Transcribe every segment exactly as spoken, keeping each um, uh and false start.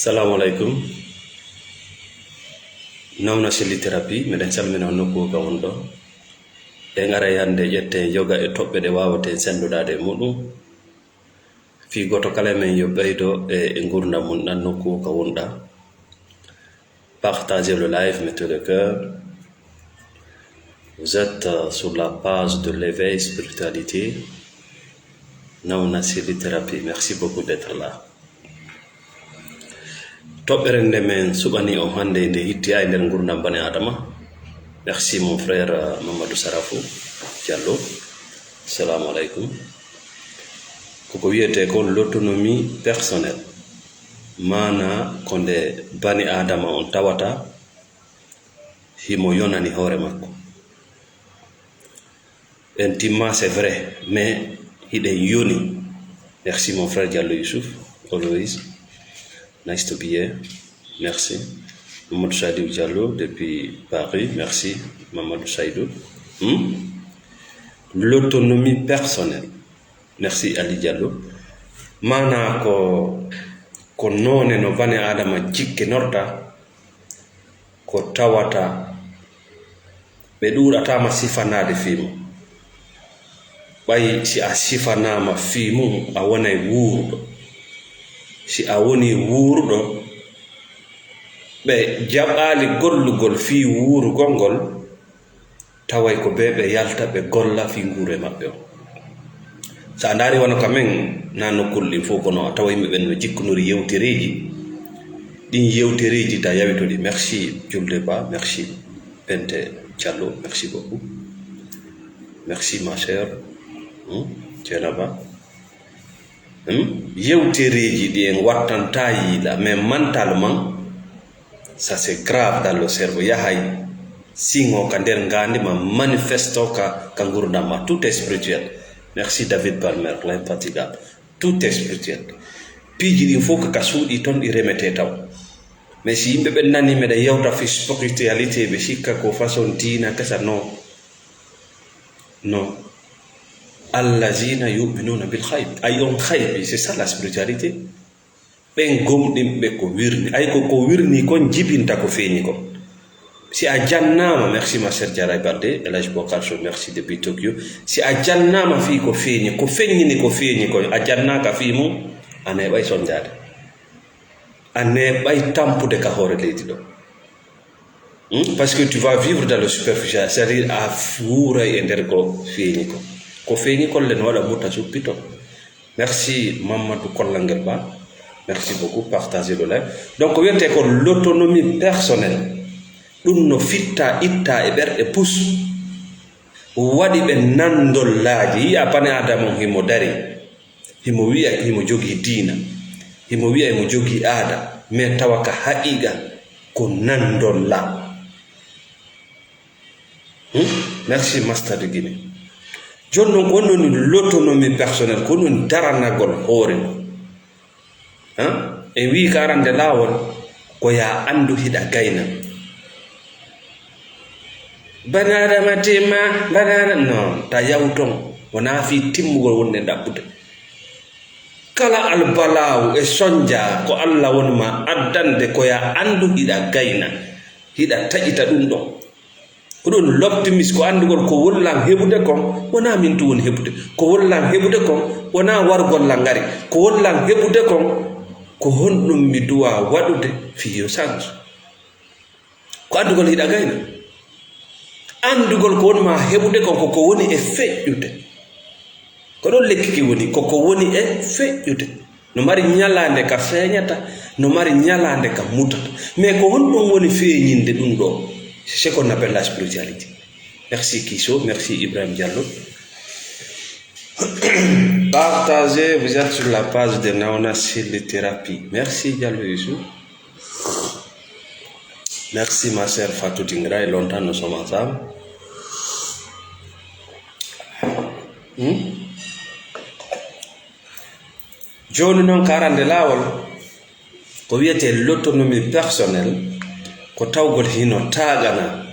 Assalamu alaikum. Nauna Silly Therapy, meɗen calmina on nokku ka wonɗo. En aray hannde ƴetten yoga e toɓɓe ɗe waawaten senndodaade e muɗum. Fii gooto kala e men yo ɓeydo e, e ngurndan mum ɗan nokku ka wonɗa. Partagez le live, mettez le cœur. Vous êtes, euh, sur la page de l'éveil spiritualité. Nauna Silly Therapy, merci beaucoup d'être là. Toɓɓere nde men suɓani on hannde nde hitti e nder ngurndan bani Adama. Merci mon frère, euh, Mamadou Sarafou Diallo. Assalamu alaikum. Koko wiyetee kon l'autonomie personnelle. Maanaa ko nde bani Adama on tawata himo yonani hoore makko. En timma, c'est vrai, mais hiɗen yoni. Merci mon frère Diallo Youssouf, always. Nice to be here. Merci. Mamadou Saïdou Diallo depuis Paris. Merci, Mamadou Saïdou. Hmm? L'autonomie personnelle. Merci, Ali Diallo. Maanaa ko, ko noone no bani Adama jikkinorta, ko tawata ɓe ɗuuɗataama sifanaade fii mum. Ɓay si a sifanaama fii mum, a wonay wuuruɗo. Si a wonii wuuruɗo, ɓe jaɓaali gollugol fii wuurugol ngol, taway ko ɓe ɓe yalta ɓe golla fii nguure maɓɓe on. So a ndaari wano ka men, na nokkuure ɗin fof kono a tawa yimɓe ɓen no jikkunori yewtereeji. Ɗin yewtereeji ta yawito ɗi. Merci Julde Ba, merci Bente Diallo, merci beaucoup. Merci ma sœur, hmm, Dieynaba. Hmm? Yewtereeji ɗi en wattanta yiila, mais mentalement, ça c'est grave dans le cerveau. Yahay siŋo ka nder ngaandi ma, manifesto ka, ka ngurndan ma. Tout est spirituel. Merci David Palmer, l'infatigable. Tout est spirituel. Piiji ɗin fof ka, ka suuɗi ton ɗi remetee taw. Mais si yimɓe ɓen nani meɗa yewta fi spiritualité, ɓe sikka ko façon diina kesa, non. Non. Allazina yu'minuna bil khayb. Ay on khaybi, c'est ça la spiritualité. Ɓen gomɗinɓe ko wirni. Ay ko, ko wirni kon jibinta ko feeñi kon. Si a jannaama, merci ma sœur Diarra Balde, El Hadj Bokar Sow, merci depuis Tokyo. Si a jannaama fii ko feeñi, ko feññini ko feeñi kon, a jannaaka fii mum, a neeɓay sonjaade. A neeɓay tampude ka hoore leydi ɗo. Hmm? Parce que tu vas vivre dans le superficiel, c'est-à-dire a wuuray e nder ko feeñi ko. Ko feeñi kon le no waɗa mutta suppi ton. Merci Mamadou Kollangel Ba. Merci beaucoup, partagez le live. Donc, wiyetee ko l'autonomie personnelle. Ɗum no fitta, itta e ɓerɗe pus. Waɗi ɓe nandollaaji. Yi'a bani Adama on himo dari. Himo wi'a himo jogii diina. Himo wi'a himo jogii aada. Mais tawa ka haqiiqa ko nandolla. Hmm? Merci, Master de Guinée. Jooni non, ko honno woni l'autonomie personnelle, ko honno woni daranagol hoore mum? Hein? En wii ka arande laawol, ko yaa anndu hiɗa gayna. Bani Adama timma, bani Adama, non, ta yaw ton. Wonaa fii timmugol wonde ɗaɓɓude. Kala albalaawu e sonja ko Alla woni ma addande, ko yaa anndu hiɗa gayna, hiɗa taƴita ɗum ɗon. Ko ɗum l'optimisme, ko anndugol ko wollan heɓude kon, wonaa min tun woni heɓude. Ko wollan heɓude kon, wonaa wargol lan ngari. Ko wollan heɓude kon, ko honɗum mi duwaa waɗude fii yo change? Ko anndugol hiɗa gayna. Anndugol ko woni ma heɓude kon, ko ko woni e feƴƴude. Ko ɗon lekki ki woni, ko ko woni e feƴƴude. No mari ñalaande ka feeñata, no mari ñalaande ka mutata. Mais ko honɗum woni feeñinde ɗum ɗo? C'est ce qu'on appelle la spiritualité. Merci Kiso, merci Ibrahim Diallo. Partagez, vous êtes sur la page de Naona Silly Therapy. Merci Diallo Youssou. Merci ma sœur Fatou Dingra, et longtemps nous sommes ensemble. Hmm? Jooni non, ka arande laawol, ko wiyetee l'autonomie personnelle, ko tawgol hino taaƴana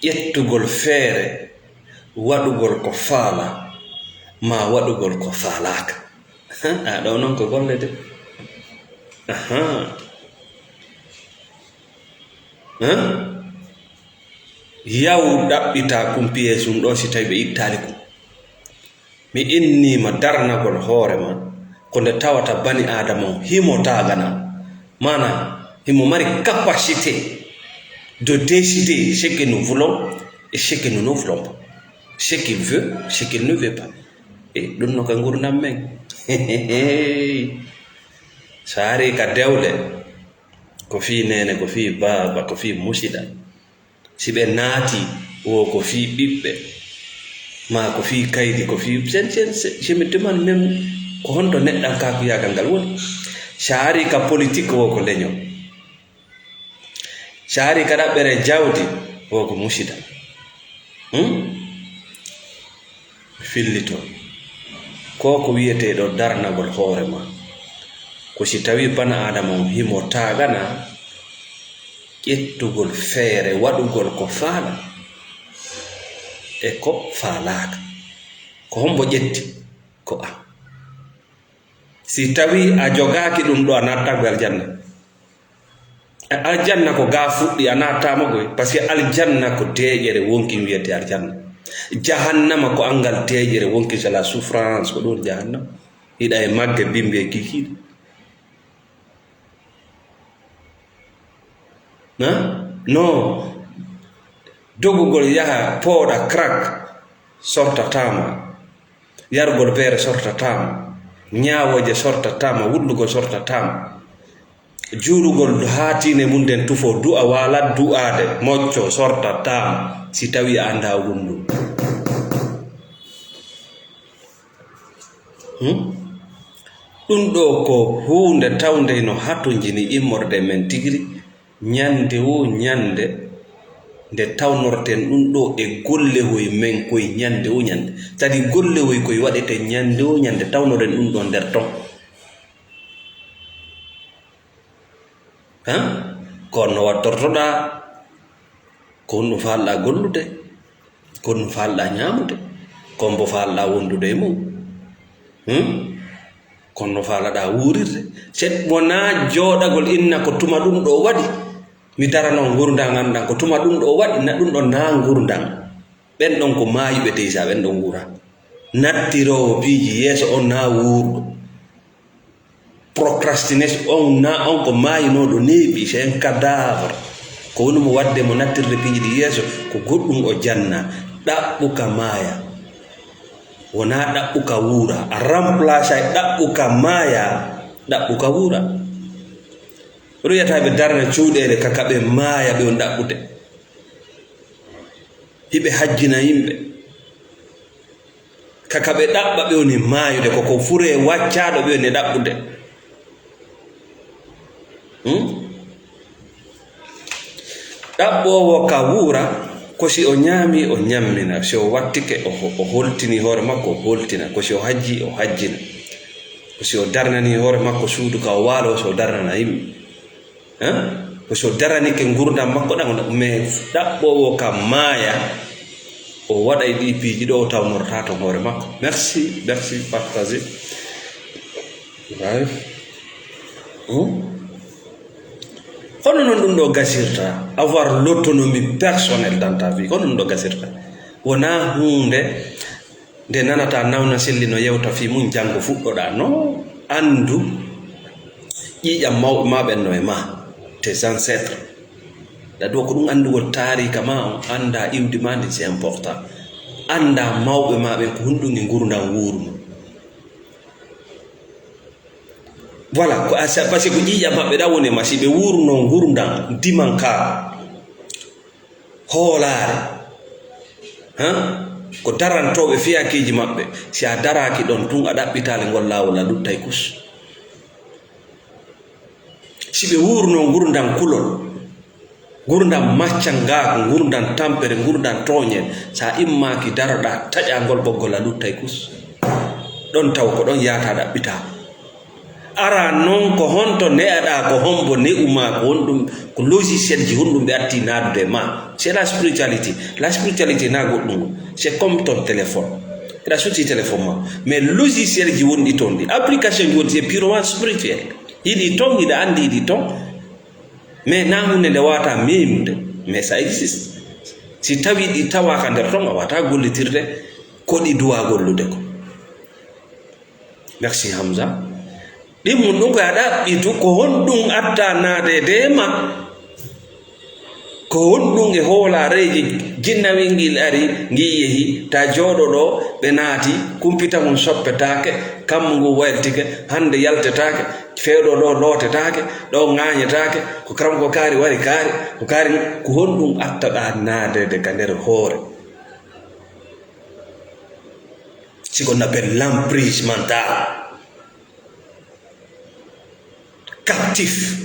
ƴettugol feere, waɗugol ko faala, maa waɗugol ko faalaaka. A ɗo non ko golle de. Ahaa. Hein? Yaw ɗaɓɓita kum piyeesum ɗo si tawi ɓe ittaali kum. Mi innii ma darnagol hoore ma, ko nde tawata bani Aadama on himo taagana. Maanaa, himo mari capacité de décider ce que nous voulons et ce que nous ne voulons pas. Ce qu'il veut, ce qu'il ne veut pas. E ɗum no ka ngurndan men. So ari ka dewle, ko fii neene, ko fii baaba, ko fii musida. Si ɓe naati, wo ko fii ɓiɓɓe, maa ko fii kaydi, ko fii sen, sen, sen, si mi tuman men, ko honto neɗɗankaakuyaagal ngal woni? Si ari ka politik, wo ko leñol. Si ari ka ɗaɓɓere jawdi, wo ko musida. Hmm? Fillito. Ko ko wiyetee ɗo darnagol hoore ma. Ko si tawii bana Aadama on himo taagana ƴettugol feere, waɗugol ko faala e ko faalaaka. Ko hombo ƴetti? Ko an. Si tawii a jogaaki ɗum ɗo, a naatataa ko aljanna. Aljanna ko ga fuɗɗi, a naatataa mo koy, parce que aljanna ko deeƴere wonkin wiyete aljanna. Jahannama ko angal deeƴere wonkin, c'est la souffrance, ko ɗum jahannama. Hiɗa e magge bimbi e kikiiɗe. Na? No. Dogugol yaha pooɗa crack sortataama. Yargol beere sortataama. Ñaawooje sortataama. Wullugol sortataama. Juulugol haa tiine mum nden tufo, du'a waala du'aade, mocco, sortataama, si tawii a anndaa wunndum. Hmm? Ɗum ɗoo ko huunde tawnde no hatonjini immorde men tigiri, ñande woo ñande, nde tawnorten ɗum ɗoo e gollehoy men koy ñande woo ñande. Kadi gollehoy koy waɗete ñande woo ñande, tawnoren ɗum ɗoo nder ton. Han? Ko honno wattortoɗaa? Ko honno faalɗaa gollude? Ko honno faalɗaa ñaamude? Ko hombo faalɗaa wondude e mum? Hmm? Ko honno faalaɗaa wuurirde? Se wonaa jooɗagol inna ko tuma ɗum ɗoo waɗi, mi darano ngurndan an ɗan, ko tuma ɗum ɗoo waɗi, na ɗum ɗon naa ngurndan. Ɓen ɗon ko maayuɓe déjà, ɓen ɗon wuura. Nattiroowo piiji yeeso on naa wuurɗo. Procrastination on na on ko maayinooɗo neeɓi, c'est un cadavre. Ko woni mo waɗde mo nattirde piiji ɗi yeeso, ko goɗɗum o janna. Ɗaɓɓu ka maaya. Wonaa ɗaɓɓu ka wuura. A remplace ay ɗaɓɓu ka maaya, ɗaɓɓu ka wuura. Ruyata ɓe darna cuuɗeele ka, ka ɓe maaya ɓe on ɗaɓɓude. Hiɓe hajjina yimɓe. Ka, ka ɓe ɗaɓɓa ɓe woni maayude, ko, ko furee waccaaɗo ɓe woni ɗaɓɓude. Hmm? Ɗaɓɓoowo ka wuura, ko si o ñaami, o ñammina. Si o wattike, o, o holtini hoore makko, o holtina. Ko si o hajji, o hajjina. Ko si o darnani hoore makko suudu ka o waalo, si o darnana yimɓe. Hein? Ko so daranike ngurndan makko ɗan, mais ɗaɓɓoowo ka maaya, o waɗay ɗi piiji ɗo, o tawnorta to hoore makko. Merci, merci, partagez. Live. Hmm? Hono non ɗum ɗo gasirta, avoir l'autonomie personnelle dans ta vie, hono ɗum ɗo gasirta? Wonaa huunde nde nanata nawna selli no yewta fii mum, janngo fuɗɗoɗaa. No, anndu ƴiiƴam mawɓe ma ɓen no e ma, tes ancêtres. Ɗa ɗo ko ɗum anndugol taariika ma on, annda iwdi ma ndin, c'est important. Annda mawɓe ma ɓen ko honɗum e ngurndan wuurno. Voilà, ko a sa-, parce que ko ƴiiƴam maɓɓe ɗan woni e ma, si ɓe wuurno ngurndan dimanka. Hoolaare, han? Ko darantooɓe fiyakeeji maɓɓe. Si a daraaki ɗon tun, a ɗaɓɓitaali ngol laawol, a luttay kus. Si ɓe wuurno ngurndan kulol, ngurndan maccangaaku, ngurndan tampere, ngurndan tooñe, si a immaaki daroɗaa taƴaa ngol ɓoggol, a luttay kus. Ɗon taw ko ɗon yaata ɗaɓɓitaa. Ara non ko honto ne'aɗaa, ko hombo ne'u ma, ko honɗum, ko logiciel ji honɗum ɓe atti naadude e ma. C'est la spiritualité. La spiritualité na goɗɗum. C'est comme ton téléphone. Eɗa suti téléphone ma. Mais logiciel ji wonɗi toon ɗi. Application ji wonɗi, c'est purement spirituel. Iɗi ton, iɗa anndi iɗi ton. Mais na hunde nde wata memude. Mais ça existe. Si tawi ɗi tawaka nder ton, a wata gollitirde ko ɗi duwa gollude ko. Merci Hamza. Ɗimmun ɗum ko a ɗaɓɓitu, ko honɗum atta naade de ma? Ko honɗum e hoolareeji jinnawel ngel ari, ngel yehi, ta jooɗo ɗo, ɓe naati, kumpita mum soppetaake, kammu ngu wayltike, hannde yaltetaake, feeɗo ɗo lootetaake, ɗo ŋaañetaake, ko karam ko kaari wari kaari, ko kaari, ko honɗum attaɗaa naadede ka nder hoore? Si ko appelle l'emprise mentale. Captif.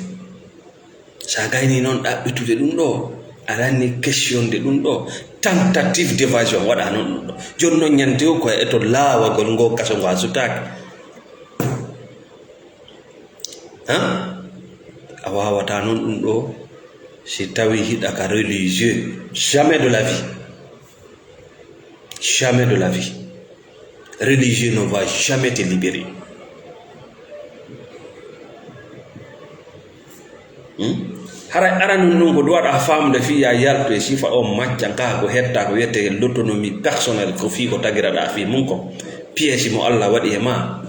Sa gayni noon ɗaɓɓitude ɗum ɗo, aɗa anni questionde ɗum ɗo, tentative d'évasion waɗa noon ɗum ɗo. Jooni noon ñande o ko e to laawagol ngo kaso ngo a sutaaki. Han? A waawata noon ɗum ɗo si tawi hiɗa ka religieux. Jamais de la vie. Jamais de la vie. Religieux ne va jamais te libérer. Hmm? Haray aranun ɗum ko duwaɗa faamude fii ya yaltu e sifa on macca ka ko hetta ko wiyetee l'autonomie personnelle ko fii ko tagiraɗa fii mun kon. Pièce mo Allah waɗi e ma.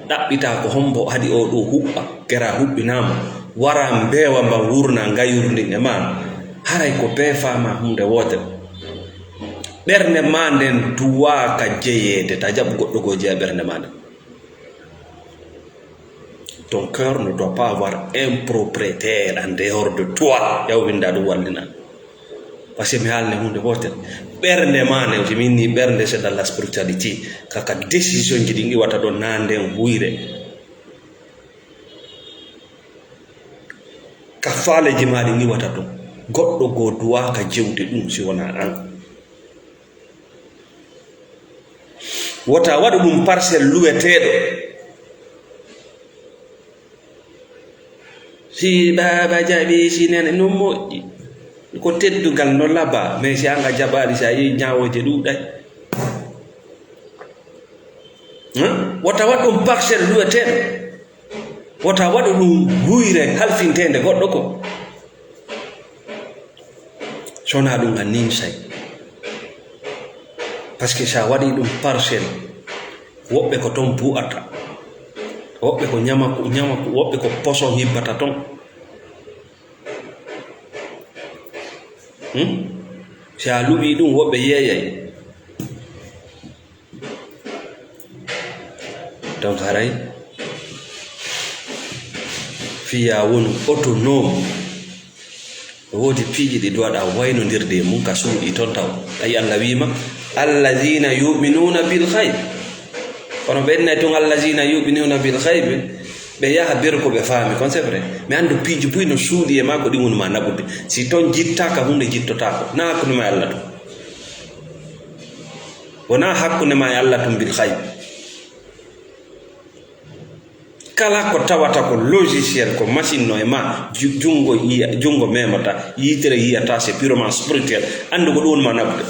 Ɗaɓɓita ko hombo haɗi o ɗo huɓɓa, kera huɓɓinama. Wara mbewa mba wurna ngayurdin e ma. Haray ko bee faama hunde wootere. Ɓernde ma nden duwaaka jeyeede, ta jaɓu goɗɗo goo jeya ɓernde ma nden. Ton cœur ne doit pas avoir un propriétaire en dehors de toi. Yaw winda ɗum wallina. Parce que mi haalne hunde wootere. Ɓernde ma nden, si mi inni ɓernde, c'est dans la spiritualité. Kaka décision ji ɗi iwata ɗon na nden huyre. Ka faaleeji ma ɗi iwata ɗon. Goɗɗo goo duwaaka jewde ɗum si wonaa an. Wota waɗu ɗum parcelle luweteeɗo. Si baaba jaɓi, si nene, non moƴƴi. Ko teddungal no laba, mais si an a jaɓaali, si a yii ñaawooje ɗuuɗay. Hein? Wota waɗu ɗum parcelle luweteeɗo. Wota waɗu ɗum huyre halfinteende goɗɗo ko. So wonaa ɗum a ninsay. Parce que so a waɗii ɗum parcelle, woɓɓe ko toon bu'ata. Woɓɓe ko ñamaku, ñamaku, woɓɓe ko poson hibbata toon. Hmm? So a luɓii ɗum, woɓɓe yeeyay. Donc haray fiya wonu autonome. No woodi piiji ɗi duwaɗa waynondirde e mum ka suuɗi toon taw. Tawi Allah wiima, "Alladhina yu'minuna bil ghaib." Kono ɓe innay tun, "Alladhina yu'minuna bil ghaib." Ɓe yaha ber ko ɓe faami kon, c'est vrai. Mais anndu piiji buy no suuɗi e maa ko ɗi woni ma naɓude. Si toon jittaaka hunde jittotaako. Na hakkunde ma e Allah tun. Wonaa hakkunde ma e Allah tun bil ghaib. Kala ko tawata ko logiciel, ko machine no e ma, ju-, junngo yiya, junngo memata, yitere yiyata, c'est purement spirituel. Anndu ko ɗum woni ma naɓude.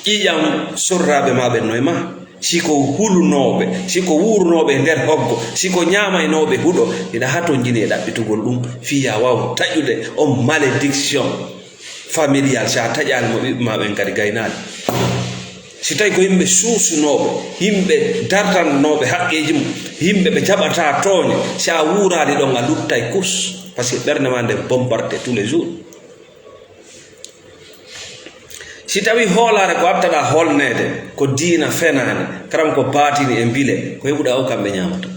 Ƴiiƴam sorraaɓe ma ɓen no e ma. Si ko hulunooɓe, si ko wuurnooɓe e nder hoggo, si ko ñaamaynooɓe huɗo, hiɗa hatonjini e ɗaɓɓitugol ɗum, fii ya waaw taƴude on malédiction. Familial, si a taƴaali mo, ɓiɓɓe ma ɓen kadi gaynaali. Si tawi ko yimɓe suusunooɓe, yimɓe dartannooɓe haqqeeji mum, yimɓe ɓe jaɓataa tooñe, si a wuuraali ɗon, a luttay kus, parce que ɓernde ma nden bombardé tous les jours. Si tawi hoolaare ko attaɗa holneede, ko diina fenaande, karam ko baatini e mbile, ko heɓuɗa o kamɓe ñaamata.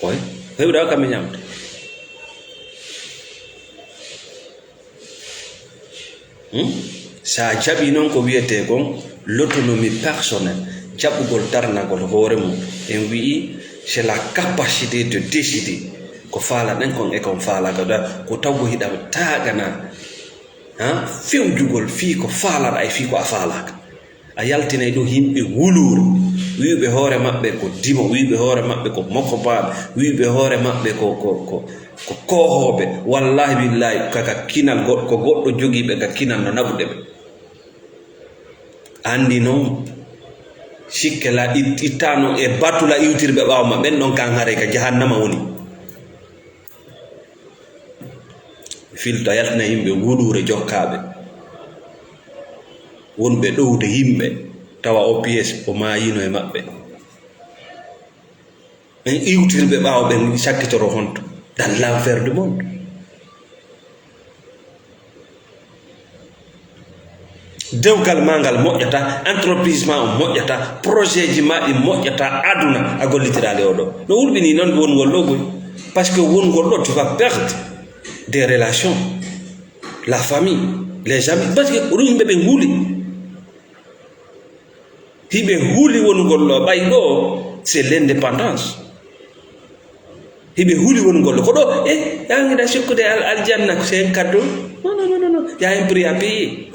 Oy, heɓuɗa kamɓe ñamde. Hmm? Sa jaɓi noon ko wiyetee kon l'autonomie personnelle, jaɓugol darnagol hoore mum, en wi'i c'est la capacité de décider ko faalaɗen kon e kon faalaaka. Da ko taw ko hiɗa taaganaa. Ha? Fewjugol fii ko faalaɗa e fii ko a faalaaka. A yaltinay ɗo yimɓe wuluure, wi'uɓe hoore maɓɓe ko dimo, wi'uɓe hoore maɓɓe ko mokobaaɓe, wi'uɓe hoore maɓɓe ko, ko, ko, ko koohooɓe. Wallaahi billaahi, kaka kinal goɗ-, ko goɗɗo jogii ɓe ka kinal no naɓude ɓe. Anndi noon, Sikke la it-, ittaano e batula iwtirɓe ɓaawo ma ɓen, ɗon kan haray ka jahannama woni. Filta yaltina yimɓe wuluure jokkaaɓe. Wonɓe ɗowde yimɓe, tawa O P S o maayino e maɓɓe. En iwtirɓe ɓaawo ɓen sakkitoro honto? Dans l'enfer du monde. Dewgal ma ngal moƴƴata, entreprise ma on moƴƴata, projet ji ma ɗi moƴƴata, aduna a gollitiraali o ɗo. No hulɓini noon wongol ɗo boy. Parce que wongol ɗo, tu vas perdre des relations, la famille, les amis. Parce que ko ɗum yimɓe ɓe nguuli. Hiɓe huli wonugol ɗo, ɓay ɗo, c'est l'indépendance. Hiɓe huli wonugol ɗo. Ko ɗo, eh, yaa ngiɗa sikkude al-, aljanna, ko c'est un cadeau. Non, non, non, non, non. Il y a un prix à payer.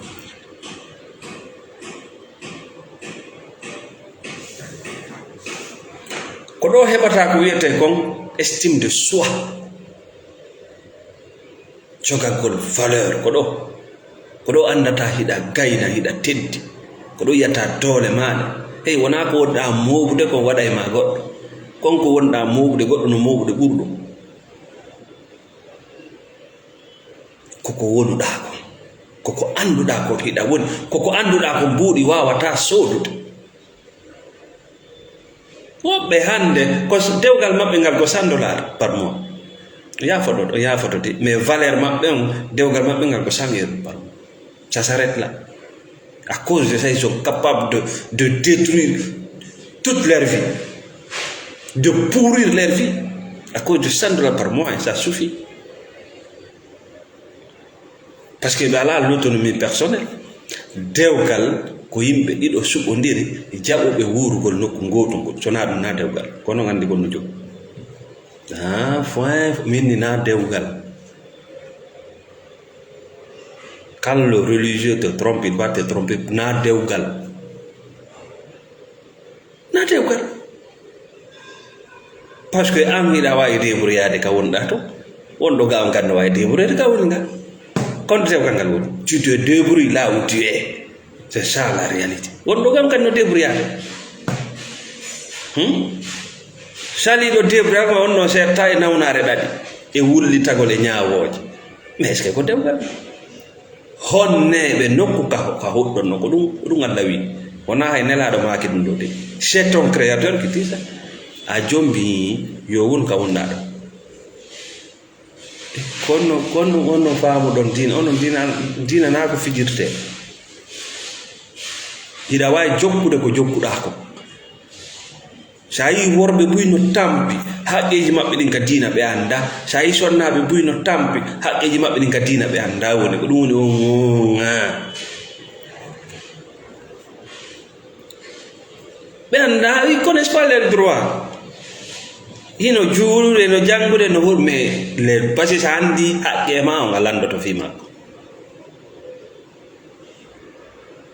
Ko ɗo heɓata ko wiyetee kon estime de soi. Cogagol valeur ko ɗo. Ko ɗo anndata hiɗa gayna, hiɗa teddi. Ko ɗo yiyata doole maaɗa. Hey, wonaa ko wonɗa mooɓude kon waɗa e ma goɗɗo. Kon ko wonɗa mooɓude goɗɗo no mooɓude ɓurɗo. Ko ko wonuɗa kon. Ko ko annduɗa kon hiɗa woni. Ko ko annduɗa kon mbuuɗi waawata soodude. Woɓɓe hannde, ko s-, dewgal maɓɓe ngal ko cent dollars par mois. Yaafoto, yaafoto de, mais valeur maɓɓe on, dewgal maɓɓe ngal ko cent euros par mois. Ça s'arrête là. À cause de ça, ils sont capables de, de détruire toute leur vie, de pourrir leur vie à cause de cent dollars par mois, et ça suffit. Parce que ɓe alaa l'autonomie personnelle. Dewgal ko yimɓe ɗiɗo suɓondiri, jaɓuɓe wuurugol nokku ngootungol. So naa ɗum, naa dewgal. Kono anndi gol no jogi. Ah, foin, min ni naa dewgal. Quand le religieux te trompe, il va te tromper, naa dewgal. Naa dewgal. Parce que an hiɗa waawi débrouillade ka wonɗa to. Wonɗo ga on kan no waawi débrouillade ka woni nga. Kono dewgal ngal woni. Tu te débrouilles là où tu es. C'est ça la réalité. Wonɗo ga on kan no débrouillade. Hmm? Saliiɗo débrouillade ma on no seetta e nawnaare ɗaɗi. E wullitagol e ñaawooje. Mais est-ce que ko dewgal? Honneeɓe nokku ka, ka huɗɗon no, ko ɗum, ko ɗum Alla wi. Wonaa hay nelaaɗo maaki ɗum ɗo de. C'est ton créateur qui dit ça. A jombi yo won ka wonɗaa ɗo. Kono, kono, onon faamuɗon diina, onon diina, diina naa ko fijirte. Hiɗa waawi jokkude ko jokkuɗaa ko. So a yii worɓe buy no tampi, haqqeeji maɓɓe ɗin ka diina ɓe anndaa. So a yii sonnaaɓe buy no tampi, haqqeeji maɓɓe ɗin ka diina ɓe anndaa. Woni ko ɗum woni on, on, ah. Ɓe anndaa, ils connaissent pas leurs droits. Hino juulude, no janngude, no hur-, mais les, parce que so anndi haqqe ma, on a lanndoto fii makko.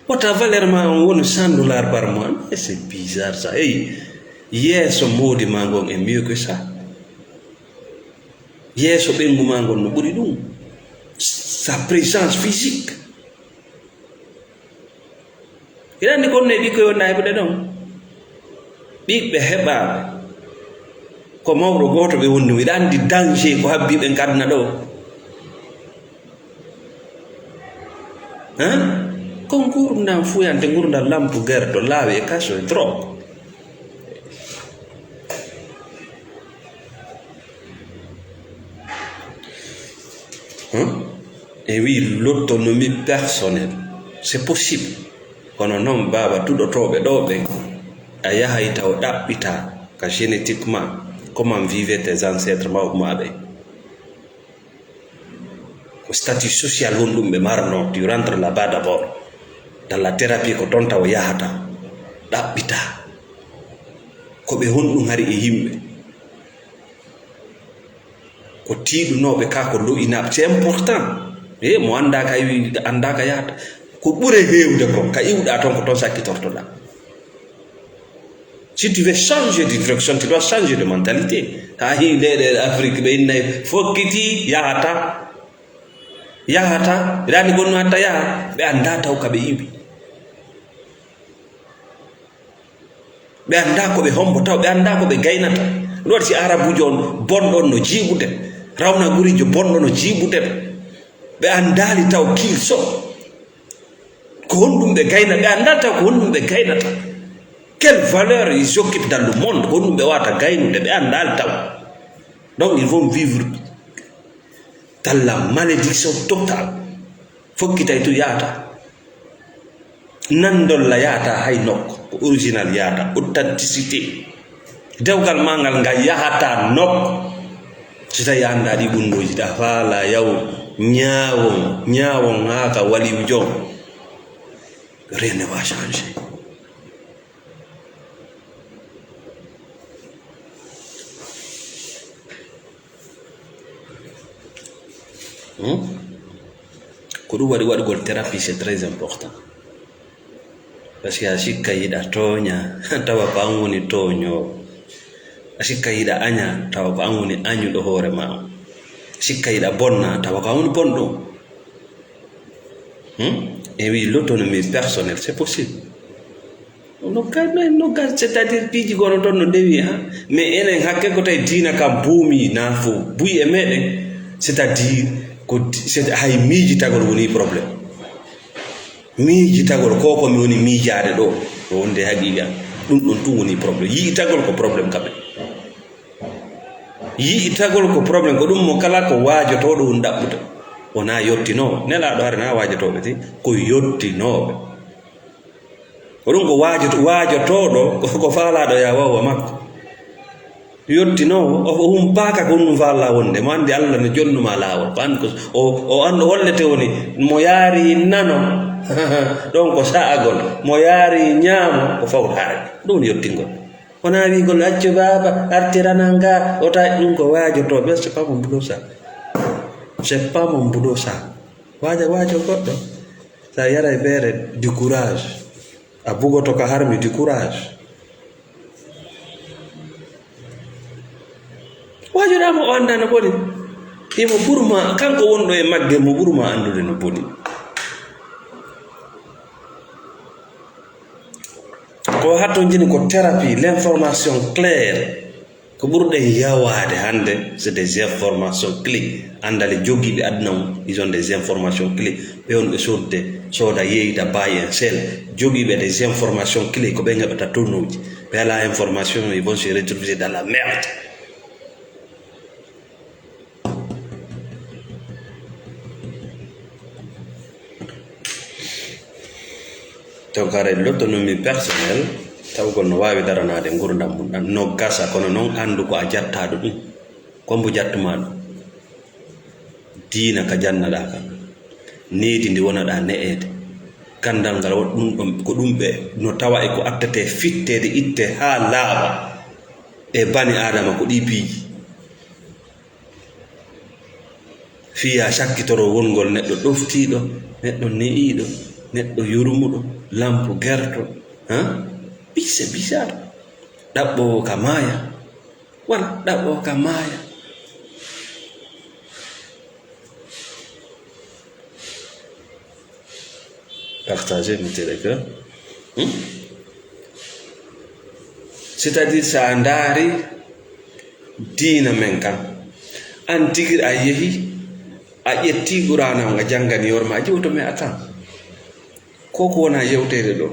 Wota valeur ma on woni cent dollars par mois. Mais c'est bizarre ça. Hey, yeeso moodi ma ngon est mieux que ça. Yeeso ɓengu ma ngon no ɓuri ɗum. Sa présence physique. Hiɗa anndi ko honno e ɓikkoy wonɗa heɓude ɗon? Ɓiɓɓe heɓaaɓe. Ko mawɗo gooto ɓe wondi. Hiɗa anndi danger ko habbi ɓen ka aduna ɗo? Hein? Ko ngurndan fuyante, ngurndan lampu gerto, laawi e kaso e drogue. Hein? E wi l'autonomie personnelle. C'est possible. Kono noon, baaba, tuɗotooɓe ɗo ɓen, a yahay taw ɗaɓɓita ka génétiquement, comment vivaient tes ancêtres, mawɓe ma ɓen? Ko statut social honɗum ɓe marno? Tu rentres là-bas d'abord. Dans la thérapie, ko toon taw yahata, ɗaɓɓita. Ko ɓe honɗum hari e yimɓe? Ko tiiɗunooɓe ka, ko lo'inaaɓe. C'est important. E mo anndaaka, iwi anndaaka yahata. Ko ɓure heewde kon, ka iwɗa toon, ko toon sakkitortoɗa. Si tu veux changer de direction, tu dois changer de mentalité. Haa hii nde, ɗe Afrique ɓe innay fokkiti, yahata. Yahata, rani gonno hatta yaha. Ɓe anndaa taw ka ɓe iwi. Ɓe anndaa ko ɓe hombo taw, ɓe anndaa ko ɓe gaynata. Ɗum waɗi si Arabuujo on bonɗo on no jiiɓude, rawnaguriijo bonɗo no jiiɓude ɓe. Ɓe anndaali taw kilso. Ko honɗum ɓe gayna-, ɓe anndaa taw ko honɗum ɓe gaynata. Quelle valeur ils occupent dans le monde? Ko honɗum ɓe wawata gaynude? Ɓe anndaali taw. Donc, ils vont vivre dans la malédiction totale. Fokkitay tu yaata. Nandolla yaata hay nokko. Ko original yaata. Authenticité. Dewgal maa ngal, ngal yahata nokko. Si tawi a anndaa ɗi ɓunndooji, ɗa faala yaw ñaawon, ñaawon haa ka waliw jom. Rien ne va changer. Hmm? Ko ɗum waɗi waɗugol thérapie, c'est très important. Parce que a sikka yiɗa tooña, tawa ko an woni tooñoowo. A sikka yiɗa aña, tawa ko an woni añuɗo hoore ma on. Sikka yiɗa bonna, tawa ko an woni bonɗo. Hmm? E wi l'autonomie personnelle, c'est possible. No ga-, no, no ga-, c'est-à-dire piiji gono toon no ndewi, ha? Mais enen hakke ko tawi diina kam buumi na fo buy e meɗen. C'est-à-dire ko di-, c'est, hay miijitagol woni problème. Miijitagol ko ko mi woni miijaade ɗo, ko wonde haqiqa. Ɗum ɗon tun woni problème. Yiitagol ko problème kam en. Yiitagol ko problème, ko ɗum mo kala ko waajotooɗo woni ɗaɓɓude. Wonaa yottinoowo. Nelaaɗo hare na waajotooɓe ti, ko yottinooɓe. Ko ɗum ko waajoto-, waajotooɗo, ko, ko faalaaɗo ya wawa makko. Yottinoowo, o, o humpaaka ko ɗum faala wonde. Mo anndi Allah no jonnuma laawol. Ko anndi ko, o, o anndi o hollete woni, mo yaari nano, ɗon ko sa'agol. Mo yaari ñaamo, ko fawtaare. Ɗum woni yottingol. Wonaa wi'gol, "Accu baaba, artiranaa nga," o tawi ɗum ko waajotooɓe, c'est pas mon boulot ça. C'est pas mon boulot ça. Waajo, waajo goɗɗo. Sa yaray beere, du courage. A bugoto ka harmi, du courage. Waajoɗaa mo o anndaa no boni. Imo ɓurma, kanko wonɗo e magge, mo ɓurma anndude no boni. Ko hattonjini ko thérapie, l'information claire. Ko ɓurɗen yawaade hannde, c'est des informations clés. Anndale jogiiɓe aduna on, ils ont des informations clés. Ɓe on ɓe sodde, sooda, yeeyta, buy and sell. Jogiiɓe des informations clés, ko ɓe ngaɗata tournooji. Ɓe alaa information, ils vont se retrouver dans la merde. Donc, haray l'autonomie personnelle, tawgol no waawi daranaade ngurdam mum ɗam, no gasa, kono noon anndu ko a jattaaɗo ɗum. Ko mbo jattumaa ɗum? Diina ka jannaɗaa kan. Needi ndi wonaɗaa ne'eede. Ganndal ngal wo-, ɗum ɗon, ko ɗum ɓe no tawa e ko attetee fitteede, ittee haa laaɓa. E bani Aadama ko ɗii piiji. Fii yaa sakkitoro wongol neɗɗo ɗoftiiɗo, neɗɗo ne'iiɗo, neɗɗo yurmuɗo, lampo gerto, hein? C'est bizarre. Ɗaɓɓoowo ka maaya. Voilà, ɗaɓɓoowo ka maaya. Partagez, mettez le cœur. Hmm? C'est-à-dire, so a ndaari diina men kan, an tigi a yehi, a ƴetti Qur'aana on, a janngani hoore ma, a jiwoto, mais attends. Ko ko wona yewteede ɗo?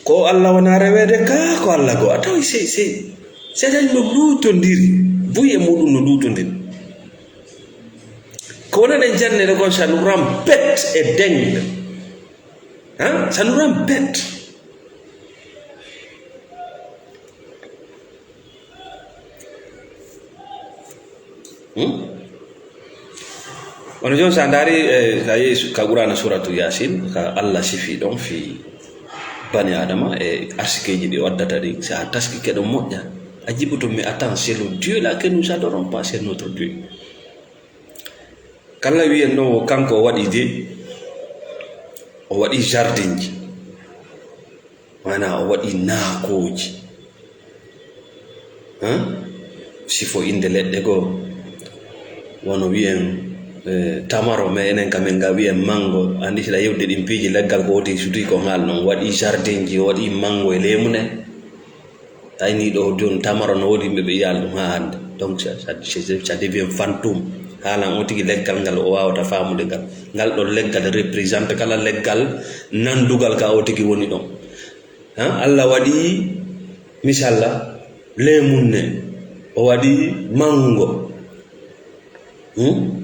Ko Allah wona reweede ka, ko Allah goo. A tawi sey, sey, sey tawi no luutondiri, buy e muɗum no luutondiri. Ko wona ɗen jannere kon, ça nous rend bête et dingue. Hein? Ça nous rend bête. Hmm? Wano jooni, so a ndaari, eh, so a yehi su-, ka Qur'aana, Suuratu Yaasin, ka Allah sifi ɗon fii bani Aadama e arsikeeji ɗi o addata ɗin, so a taskike ɗon moƴƴa, a jiɓoto, mais attends, c'est le Dieu là que nous adorons, pas c'est notre Dieu. Kala wiyen ɗon wo kanko o waɗi de, o waɗi jardinji. Maanaa o waɗi naakooji. Hein? Sifo innde leɗɗe goo. Wano wi'en Eh, tamaro, mais enen kam en ga wiyen mango. Andi, siɗa yewde ɗin piiji, leggal ko woti suti ko ngal non. Waɗi jardin ji, waɗi mango e lemu ne. Ayni ɗo jooni tamaro no woodi yimɓe ɓe yiyaali ɗum haa hannde. Donc, ça, ça, ça, ça devient fantôme. Haalan o tigi leggal ngal o waawata faamude ngal. Ngal ɗon leggal représente kala leggal nanndugal ka o tigi woni ɗon. Han, Allah waɗi misalla lemunne, o waɗi mango. Hmm?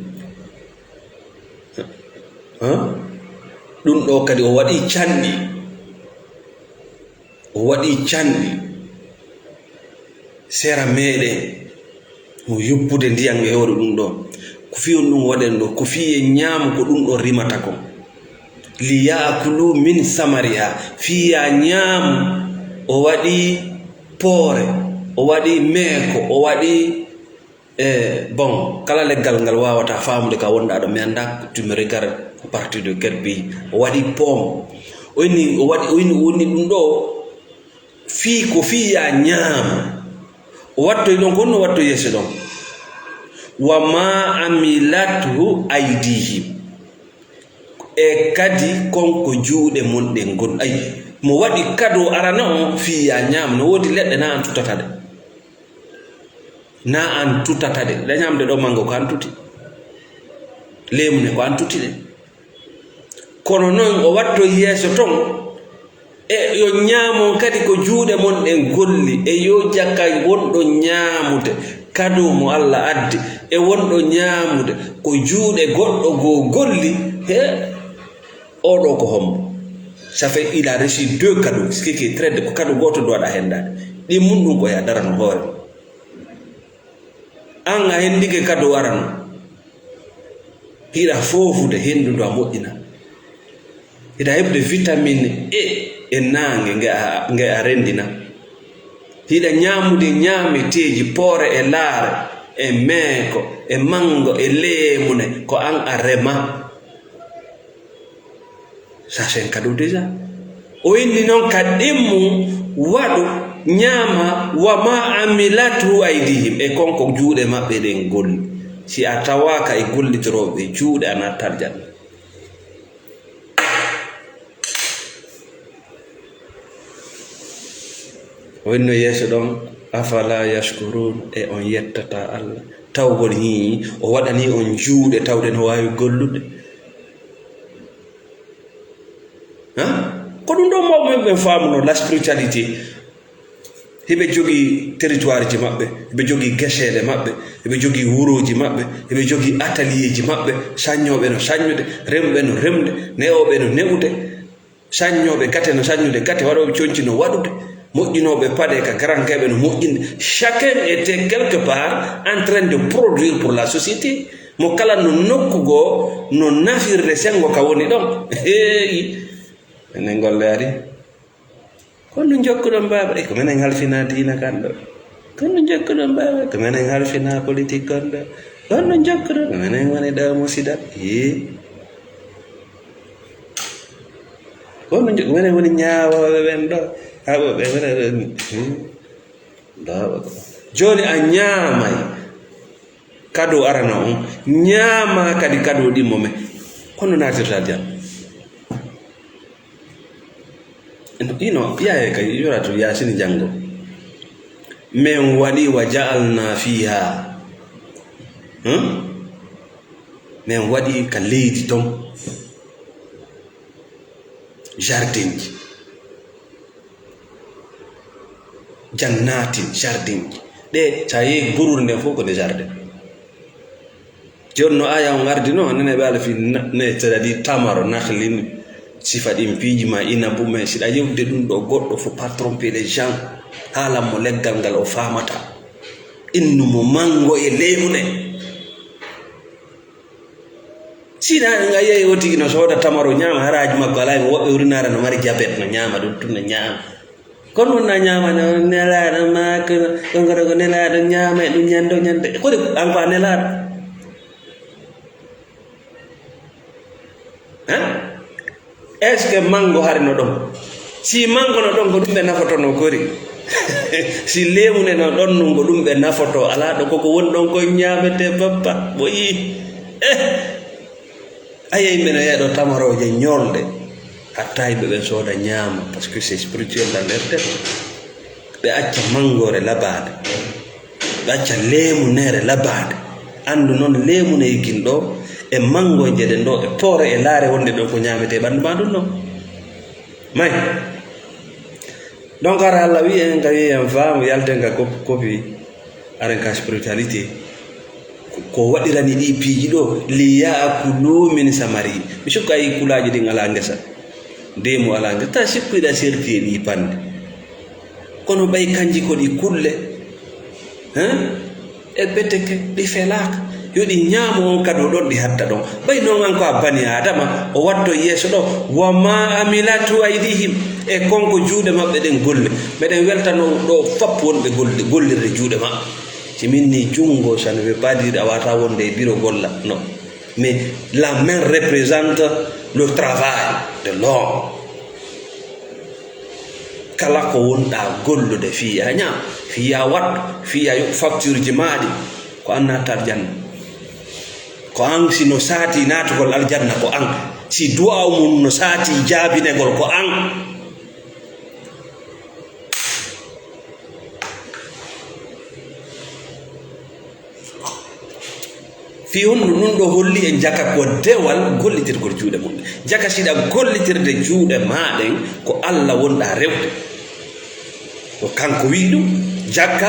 Han? Ɗum ɗo kadi o waɗi canɗi. O waɗi canɗi sera meɗen. Mo yoppude ndiyan e hoore ɗum ɗo. Ko fii on ɗum waɗen ɗo, ko fii en ñaama ko ɗum ɗo rimata kon. Li yaakulu min samariha, fii ya ñaamu. O waɗi poore, o waɗi meeko, o waɗi, eh, bon, kala leggal ngal waawata faamude ka wonɗa ɗo, mi annda, tu me regardes à partir de quel pays. O waɗi pomme. O inni, o waɗi, o inni, o inni ɗum ɗo, fii ko fii ya ñaama. O wattoy ɗon, ko honno wattoy yeeso ɗon? Wa ma amilathu aydihim. E kadi kon ko juuɗe mon ɗen gon. Ay, mo waɗi kado arana on fii ya ñaama. No woodi leɗɗe na an tutata ɗe. Na an tutata ɗe. Ɗa ñaamde ɗo mango ko an tuti. Leemu ne ko an tuti ɗe. Kono non o wattoy yeeso ton, e yo ñaamon kadi ko juuɗe mon ɗen golli, e yo jakay wonɗo ñaamude, kado mo Allah addi, e wonɗo ñaamude ko juuɗe goɗɗo goo golli, he, oɗo ko hombo? Ça fait il a reçu deux cadeaux, ce qui est très, ko kado gooto ɗo waɗa hendaade. Ɗi mun ɗum ko ya darano hoore. An a hendike kado arano. Hiɗa foofude hendu ndu a moƴƴina. Hiɗa heɓude vitamine E e naange nge a, nge a rendina. Hiɗa ñaamude ñaameteeji poore e laare e meeko e mango e leemune ko an a rema. Ça, c'est un cadeau déjà. O inni non ka ɗimmu, waɗu, ñaama, wa ma amilatu aydihim, e kon ko juuɗe maɓɓe ɗen golli. Si a tawaaka e gollitorooɓe juuɗe, a nattat aljanna. O inni yeeso ɗon, afala yashkurun, e on yettata Allah. Taw woni o waɗani on juuɗe tawɗe no waawi gollude. Hein? Ko ɗum ɗo mawɓe men ɓen faamuno la spiritualité. Hiɓe jogii territoire ji maɓɓe, hiɓe jogii geseele maɓɓe, hiɓe jogii wurooji maɓɓe, hiɓe jogii atelier ji maɓɓe, saññooɓe no saññude, remɓe no remde, ne'ooɓe no ne'ude, saññooɓe gate no saññude gate, waɗooɓe conci no waɗude, moƴƴinooɓe paɗe ka garankeeɓe no moƴƴinde. Chacun était quelque part en train de produire pour la société. Mo kala no nokku goo, no nafirde senngo ka woni ɗon. Heeyi. Enen golle ari. Ko honno njokkuɗon, baaba? E ko menen halfina diina kan ɗo. Ko honno njokkuɗon, baaba? Ko menen halfina politique kon ɗo. Ko honno njokkuɗon? Ko menen woni ɗo musida. Yee. Ko honno njokku-, menen woni ñaawooɓe ɓen ɗo. Haɓooɓe, menen woni, hmm. Baaba ko. Jooni a ñaamay. Kado arana on, ñaama kadi kado ɗimmo men. Kono naatirta aljanna. Ino, yaye kay, yora to Yaasini janngo. Men waɗi wa ja'alna fiha. Hmm? Men waɗi ka leydi ton. Jardinji. Jannatin, jardinji. Ɗe, sa yehi gurure nden fof ko nde jardin. Jooni no aya on ardi no, nene ɓe ala fi na-, ne, c'est-à-dire tamaro, nakhlin, sifa ɗin piiji ma, inabu, mais siɗa yewde ɗum ɗo goɗɗo, faut pas tromper les gens. Haalan mo leggal ngal o faamata. Innu mo mango e leemu ne. Siɗa nga yehi o tigi no sooda tamaro ñaama, haraaji makko alaa, mo woɓɓe urinaare no mari jabet no ñaama ɗum tun no ñaama. Kono ɗum na ñaama no nelaaɗo maako no ɗum koto ko nelaaɗo ñaama e ɗum ñande o ñande. Kodi an ko a nelaaɗo? Hein? Est-ce que mango hari no ɗon? Si mango no ɗon, ko ɗum ɓe nafotono kori. Si leemu ne no ɗon, nun ko ɗum ɓe nafoto. Alaa ɗo koko woni ɗon koye ñaamete bappa. Ɓoyi. Eh, Aye, yimɓe no yeɗo tamarooje ñolɗe, hatta yimɓe ɓen sooda ñaama, parce que c'est spirituel dans leur tête. Ɓe acca manngoore labaade, ɓe acca leemunere labaade. Anndu noon leemuneykin ɗo, e manngoje ɗen ɗo, e poore e laare wonde ɗon ko ñaametee ɓanndu maa ɗum ɗon. May. Donc, hara Allah wi'i en, ka wi'i en faamu, yalten ka kop-, kopi, aren ka spiritualité. Ko, ko waɗirani ɗi piiji ɗo, li yaakulu min samari. Mi sukka yi kulaaji ɗin alaa ngesa. Deemu alaa ngesa. Ta sikku iɗa serti e ɗi pande. Kono ɓay kanji ko ɗi kulle. Hein? E beteke, ɗi felaaka. Yo ɗi ñaamo on kadi o ɗon ɗi hatta ɗon. Ɓay non an ko a bani Aadama, o watto yeeso ɗo. Wa ma amilatu aydihim. E kon ko juuɗe maɓɓe ɗen golle. Meɗen weltano ɗo fap wonɓe golle, gollirde juuɗe maɓɓe. Si min ni junngo, ça ne veut pas dire a wata wonde e biro golla. Non. Mais la main représente le travail de l'homme. Kala ko wonɗa gollude, fii a ñaam, fii a waɗ, fii a yoɓ facture ji maaɗi, ko an natta aljanna. Ko an, si no saati naatugol aljanna, ko an. Si du'a mum no saati jaabinegol, ko an. Fii honɗun ɗun ɗo holli en jaka ko dewal gollitirgol juuɗe mun? Jaka siɗa gollitirde juuɗe maa ɗen ko Alla wonɗa rewde. Ko kanko wi'i ɗun, jaka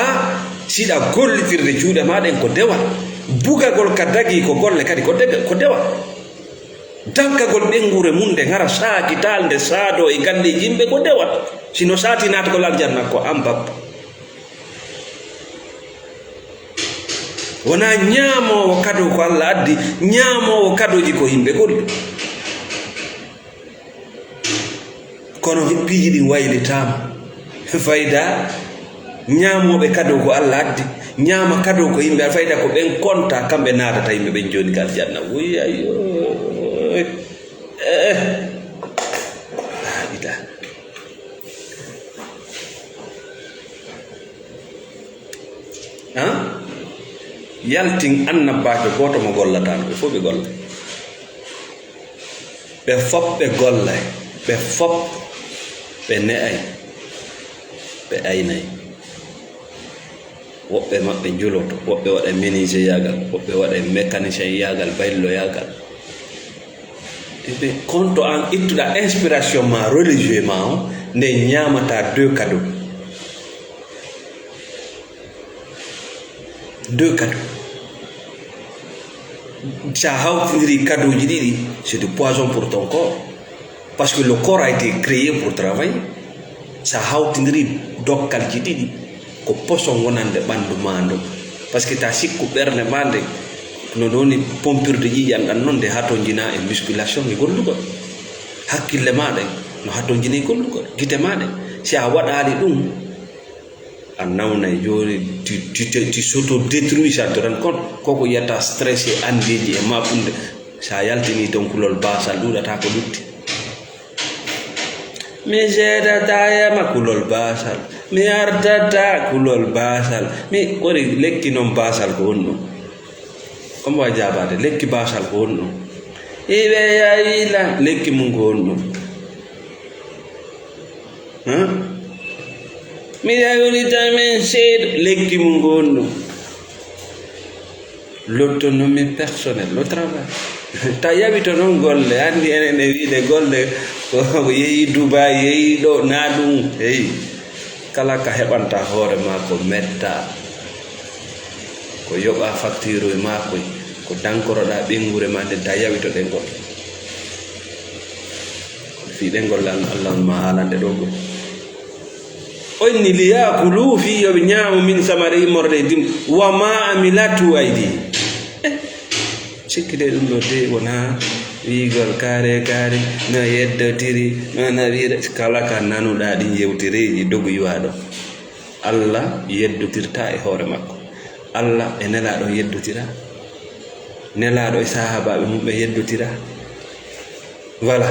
siɗa gollitirde juuɗe maa ɗen ko dewal. Bugagol ka dagii ko golle kadi ko dega-, ko dewal. Dankagol ɓeynguure mun nden hara saaki talnde saado e galleeji yimɓe ko dewal. Si no saati naatugol aljanna ko an bappa. Wonaa ñaamoowo kado ko Alla addi, ñaamoowo kadooji ko yimɓe golli. Kono piiji ɗin waylitaama. Fayda ñaamooɓe kado ko Alla addi, ñaama kado ko yimɓe, fayda ko ɓen konta, kamɓe naatata yimɓe ɓen jooni ka aljanna. Woy, ayo. Eh, eh. La ilaha. Han? Yaltin annabaajo gooto mo gollataano, ɓe fof ɓe golla. Ɓe fof ɓe gollay, ɓe fof ɓe ne'ay, ɓe aynay. Woɓɓe maɓɓe njuloto, woɓɓe waɗay menuisier yaagal, woɓɓe waɗay mécanicien yaagal, baylo yaagal. Ɓe konto an ittuɗa inspiration ma religieux ma o, nde ñaamata deux cadeaux. Deux cadeaux. Sa hawtindiri cadeauji ɗiɗi, c'est du poison pour ton corps. Parce que le corps a été créé pour travailler. Sa hawtindiri dokkalji ɗiɗi, ko poison wonande ɓandu ma ndu. Parce que ta sikku ɓernde ma nde, no woni pompirde ƴiiƴan ɗan non nde hatonjina e musculation e gollugol. Hakkille ma ɗen no hatonjina e gollugol. Gite ma ɗen, si a waɗaali ɗum, a nawnay jooni, tu, tu, tu, tu s'autodétruis, ça te rend compte. Koko yiyata stress e andeeji e maɓɓunde. Sa yaltini ton kulol basal, ɗuuɗata ko lutti. Mi seedata e ma kulol basal. Mi ardata kulol basal. Mi kori lekki non basal ko honɗum? Ko mbo a jaabaade lekki basal ko honɗum? Iɓe yayila lekki mum ko honɗum? Hein? Mi yawrita men seeɗa lekki mum ko honɗum? L'autonomie personnelle, le travail. Ta yawito noon golle, anndi enen e wiide golle ko yehi Dubai, yehi ɗo, na ɗum, heyi. Kala ka heɓanta hoore ma ko metta, ko yoɓa facture e ma koy, ko dankoroɗa ɓeynguure ma nden, ta yawito ɗen golle. Fii ɗen golle an, Allah on ma haalande ɗo gol. O inni, "Liyakulu", fii yo ɓe ñaamu, "min samari", immorde e dim, "wa ma amilatu aydi." Eh, sikki de ɗum ɗo de wona wiigol kaare kaare, no yeddotiri, no nawira. Kala ka nanuɗaa ɗin yewtere, dogu iwa ɗo. Allah yeddotirta e hoore makko. Allah e Nelaaɗo yeddotira. Nelaaɗo e sahaabaaɓe mum ɓe yeddotira. Voilà.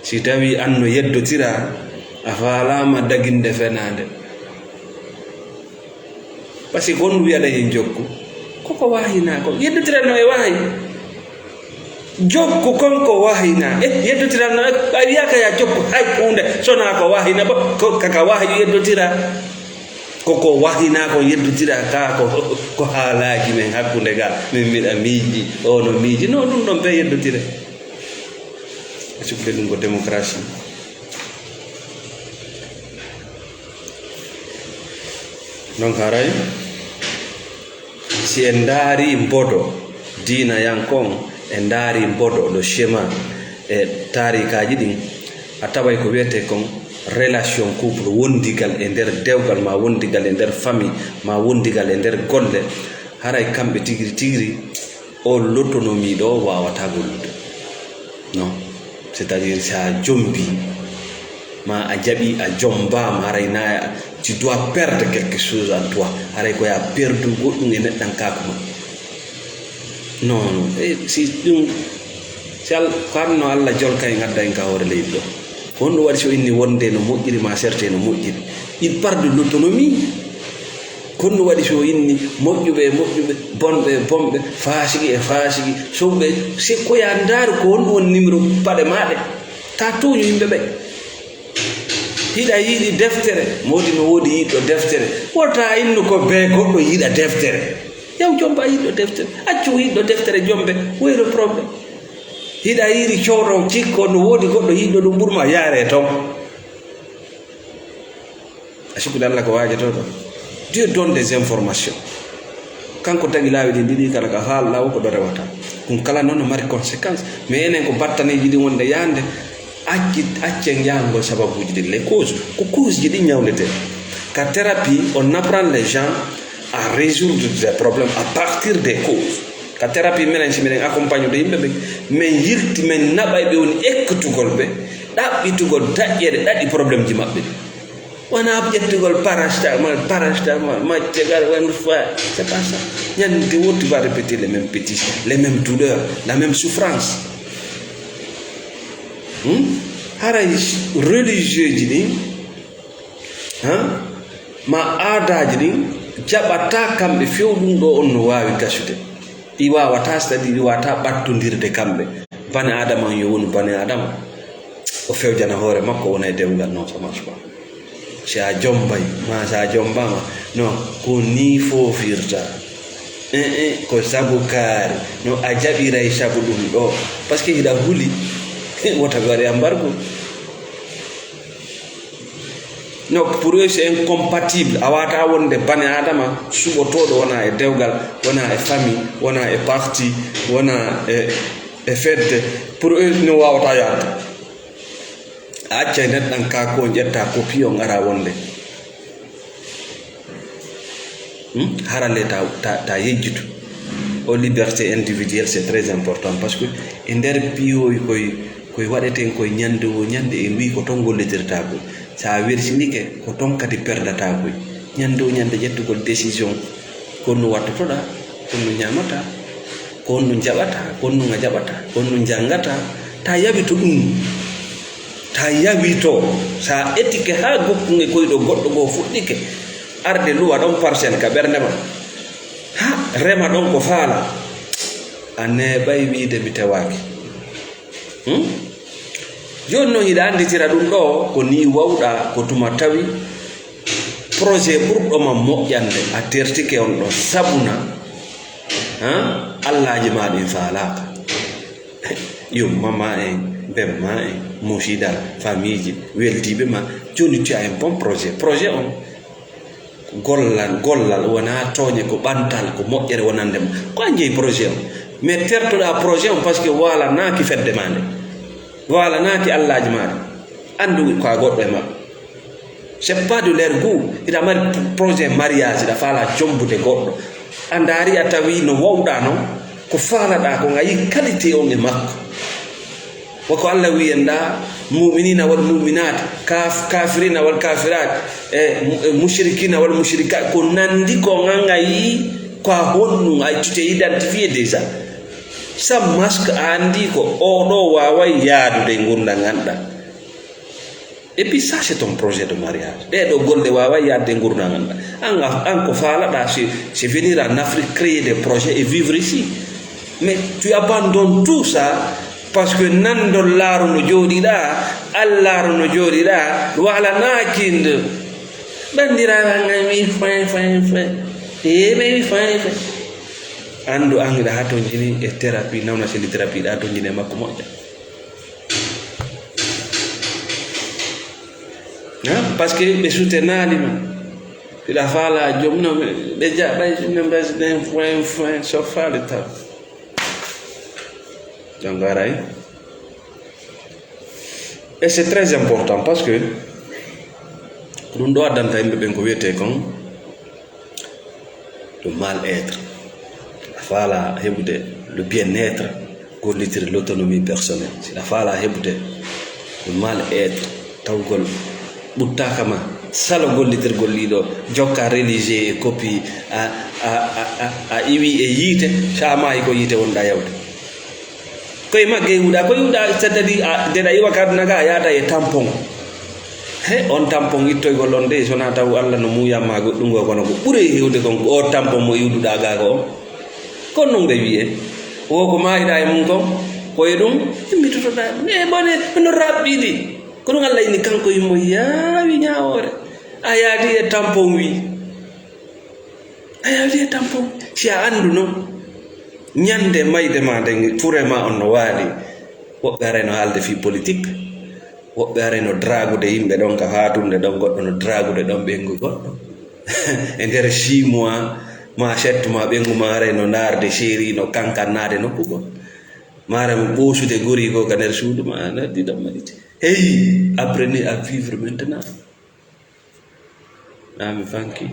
Si tawii an no yeddotiraa, a faalaama daginde fenaande. Parce que ko on wiyaɗa en jokku, koko waahina ko. Yeddotiranno e waahi. Jokku kon ko wahina. E, yeddotiral no, a wiyaka ya jokku hay huunde, sona ko wahina ba, ko kaka wahayu yeddotira. Ko ko wahina kon yeddotira ka, ko, ko haalaaji men hakkunde ga, min miɗa miiji, o no miiji. No, ɗum ɗon be yeddotire. A sukkude ɗum ko démocratie. Donc, haray, si en ndaari mbodo diina yan kon, en ndaari mbodo le chemin e taarikaaji ɗin, a taway ko wiyetee kon relation couple, wondigal e nder dewgal, ma wondigal e nder famille, ma wondigal e nder golle. Haray kamɓe tigiri tigiri, o l'autonomie ɗo waawata gollude. Non. C'est-à-dire, si a jombi, ma a jaɓi, a jombaama, haray na, tu dois perdre quelque chose en toi. Haray ko ya perdu goɗɗum e neɗɗankaaku ma. Non, non. E si ɗum, si Al-, ko aduna Alla jolka en adda en ka hoore leydi ɗo. Ko honɗum waɗi so inni wonde no moƴƴiri ma serte no moƴƴiri? Il part de l'autonomie. Ko honɗum waɗi so inni moƴƴuɓe e moƴƴuɓe, bonɓe e bonɓe, faasiki e faasiki, sowɓe? Si ko ya ndaaru ko honɗum woni numéro paɗe maɗe. Ta tooñu yimɓe ɓe. Hiɗa yiɗi deftere, moodi no woodi yiɗɗo deftere. Wota innu ko be goɗɗo yiɗa deftere. Yaw jomba yiɗɗo deftere. Accu yiɗɗo deftere jombe. Where the problem? Hiɗa yiɗi coono cikko no woodi goɗɗo yiɗɗo ɗum ɓurma yaare ton. A sikkude Alla ko waajotoo ɗo? Dieu donne des informations. Kanko tagi laawi ɗin ɗiɗi kala ka haalɗaa o ko ɗo rewata. Ɗum kala noon no mari conséquence. Mais enen ko battaneeji ɗin wonde yaande, acci, accen yahangol sababuuji ɗin, les causes. Ko cause ji ɗin ñawndetee. Ka thérapie, on apprend les gens à résoudre des problèmes à partir des causes. Ka thérapie minen, si miɗen accompagnude yimɓe ɓen, min yilti, min naɓay ɓe woni ekkitugol ɓe, ɗaɓɓitugol daƴƴere ɗaɗi problème ji maɓɓe. Wona ƴettugol paracétamol, paracétamol, maccugal, one fois, c'est pas ça. Ñande wo, tu vas répéter les mêmes bêtises, les mêmes douleurs, la même souffrance. Hmm? Haray religieux ji ɗin, ha? Ma aadaaji ɗin jaɓata kamɓe few ɗum ɗo on no waawi gasude. Ɗi waawataa, c'est-à-dire ɗi waawataa ɓattondirde kamɓe. Bani Aadama on yo wonu bani Aadama. O fewjana hoore makko, wona e dewgal, non, ça marche pas. Si a jombay, ma si a jombama, non, ko ni foofirta. Eh, eh, ko sabu kaari, no a jaɓiray sabu ɗum ɗo. Parce que hiɗa huli, wota ɓe waɗi embargo. Donc, pour eux, c'est incompatible. A waawataa wonde bani Aadama suɓotooɗo wona e dewgal, wona e famille, wona e parti, wona e, e fedde. Pour eux, no waawataa yaade. A accay neɗɗankaaku on ƴetta copie on ara wonde. Hmm? Harale ta, ta, ta yejjitu. O liberté individuelle, c'est très important parce que e nder piyoyi koy, koy waɗeten koy ñande wo ñande, en wi ko ton gollitirta koy. Sa wersinike, ko ton kadi perdata koy. Ñande wo ñande ƴettugol décision, ko honno wattotoɗa, ko honno ñamata, ko honno jaɓata, ko honno nga jaɓata, ko honno jangata. Ta yawito ɗum. Ta yawito, sa etike ha gokkuge koy ɗo goɗɗo goo fuɗɗike, arde luwa ɗon parcelle ka ɓernde ma. Ha rema ɗon ko faala. A neeɓay wiide mi tewaaki. Hmm? Jooni noon hiɗa annditira ɗum ɗo, ko ni wawɗa, ko tuma tawi projet ɓurɗo ma moƴƴande, a tertike on ɗo sabuna, ha? Allaaji ma ɗin faalaaka. Yumma ma en, ben ma en, musidal, famiiji, weldiiɓe ma. Jooni tu as un bon projet. Projet on, gollal, gollal wonaa tooñe, ko ɓantal, ko moƴƴere wonande ma. Ko an jeyi projet on. Mais tertoɗaa projet on parce que waalanaaki fedde ma nde. Waalanaaki allaaji ma ɗi. Anndu ko a goɗɗo e maɓɓe. C'est pas de leur goût. Hiɗa mari projet mariage, hiɗa faala jombude goɗɗo. A ndaari, a tawi no wawɗa non, ko faalaɗa ko, a yi qualité on e makko. Wako Allah wi'i en ɗa, mu'minina wal mu'minat, kaf-, kafirina wal kafirat, e mu-, e mushrikina wal mushrikat, ko nandi ko nga yi, ko a honnu, a tu t'es identifié déjà. Sans masque, a andi ko oɗo waway yaadude ngurndan an ɗan. Et puis ça, c'est ton projet de mariage. Ɗee ɗo golle waaway yaadde ngurndan an ɗan. An, an ko faalaɗa, c'est, c'est venir en Afrique, créer des projets et vivre ici. Mais tu abandonnes tout ça parce que nanɗo laaru no jooɗiɗa, allaaru no jooɗiɗa, wala nakindo. Bandiraɓe ngai mi fay fay fay. E ɓe mi fay fay. Andu angiɗa ha to jini e thérapie, nawna seli thérapie ɗa to jini e makko moƴƴa. Hein? Parce que ɓe soutenali ma. Hiɗa faala joom no ɓe jaɓay ne mbasden foin foin so faali taw. Donc aray. Et c'est très important parce que ko ɗum ɗo addanta yimɓe ɓen ko wiyete kon le mal-être. Hiɗa faala heɓude le bien-être, gollitir l'autonomie personnelle. Hiɗa faala heɓude le mal-être, tawgol ɓuttaka ma, salo gollitirgol ɗiɗo, jokka religieux e copie, a, a, a, a, a iwi e yiite, sa maayi ko yiite wonɗa yawde. Koye magge iwɗa, ko iwɗa, c'est-à-dire, a, ndeɗa iwa ka aduna ga, a yaata e tampon. He, on tampon ittoygol on de, so na taw Allah no muuyamma goɗɗum go, kono ko ɓuri hewde kon, ko o tampon mo iwduɗa ga ko on. Kon non ɓe wiye, o ko maayiɗa e mum kon, ko e ɗum immitotoɗa. E bone, no raɓɓiɗi. Ko ɗum Allah ini kanko immo yaawi ñaawoore. A yaadi e tampon wi. A yaadi e tampon. Si a annduno, ñande mayde ma nden, fure ma on no waali. Woɓɓe arayno haalde fii politique. Woɓɓe arayno dragude yimɓe ɗon ka faatunde ɗon, goɗɗo no dragude ɗon ɓeyngu goɗɗo. E nder six mois, ma sept mois, ɓeyngu ma arayno ndaarde série, no kankannaade nokku goo. Maara mo ɓoosude gori goo ka nder suudu ma, a noddi ɗon maɗiti. Hey, apprenez à vivre maintenant. Naa mi fanki.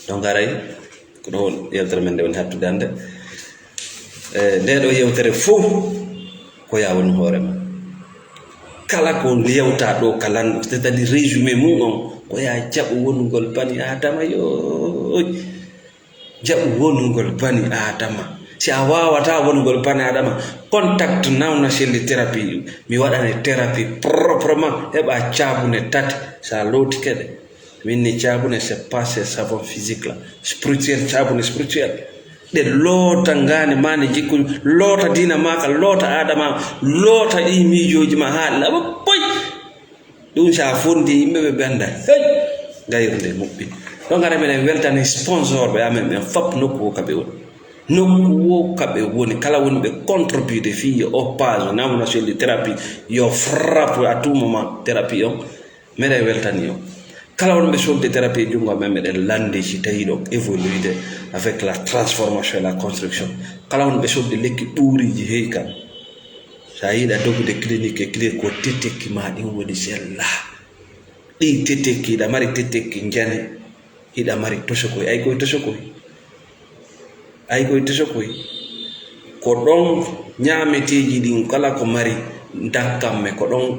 Donc, aray, ko ɗo yewtere men nde woni hattude hannde. E, nde ɗo yewtere fof, ko yaa woni hoore ma. Kala ko yewta ɗo, kala, c'est-à-dire résumé mum on, ko yaa jaɓu wonugol bani Aadama yo. Jaɓu wonugol bani Aadama. Si a waawata wonugol bani Aadama, contact nawna selli thérapie. Mi waɗane thérapie proprement. Heɓa caabune tati. Sa lootike ɗe. Min ni caabune, c'est pas ces savons physique là. Spirituel, caabune spirituel. Ɗe loota ngaane ma ne jikku, loota diina ma ka, loota Aadama, loota ɗi miijooji ma haa laɓa boy. Ɗum so a fondi yimɓe ɓe benda, hey, gayru nde moƴƴi. Donc, hara minen weltani sponsor ɓe amen ɓen fop nokku wo ka ɓe woni. Nokku wo ka ɓe woni, kala woni ɓe contribude fii yo o page Nawna Selli Thérapie, yo frappe à tout moment thérapie on. Meɗen weltani on. Kala woni ɓe sodde thérapie e junngo amen, meɗen lande si tawi ɗo évolude avec la transformation et la construction. Kala woni ɓe sodde lekki ɓuuriiji hey kan. Sa yiɗa dogude clinique e clinique, ko tetekki ma ɗin woni sella. Ɗi tetekki, hiɗa mari tetekki njane, hiɗa mari tosokoy. Ay koy tosokoy. Ay koy tosokoy. Ko ɗon ñaameteeji ɗin kala ko mari dakkamme, ko ɗon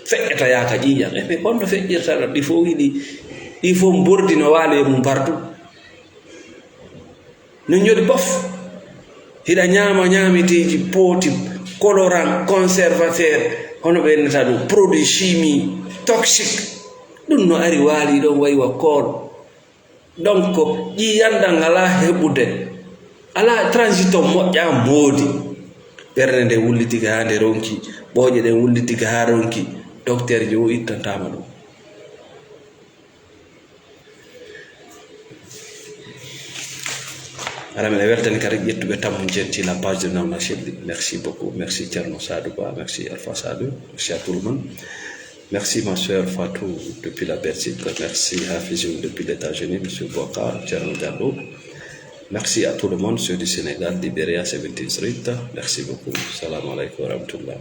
feƴƴata yaaka ƴiiƴan. E ɓe kon no feƴƴirta ɗon, ɗi fof yiɗi, ɗi fof mbordi no waali e mum partout. No ñoli bof. Hiɗa ñaama ñaameteeji pooti, colorant, conservateur, hono ɓe innata ɗum, produit chimie, toxique. Ɗum no ari waali ɗon wayi wa kool. Donc, ƴiiƴan ɗan alaa heɓude. Alaa transiton moƴƴa moodi. Ɓernde nde wullitike haa nde ronki, ɓooƴe ɗen wullitike haa ronki, docteur ji o ittantaama ɗum. Ara mbiɗa weltani kadi ƴettuɓe tammu jenti la page de Nawna Selli. Merci beaucoup. Merci Thierno Sadou Ba. Merci Alpha Sadou. Merci à tout le monde. Merci ma sœur Fatou depuis la Belgique. Merci Hafizou depuis les États-Unis. Monsieur Bokar, Thierno Diallo. Merci à tout le monde, ceux du Sénégal, Libéria, seventeen Street. Merci beaucoup. Salam alaikum wa rahmatullah.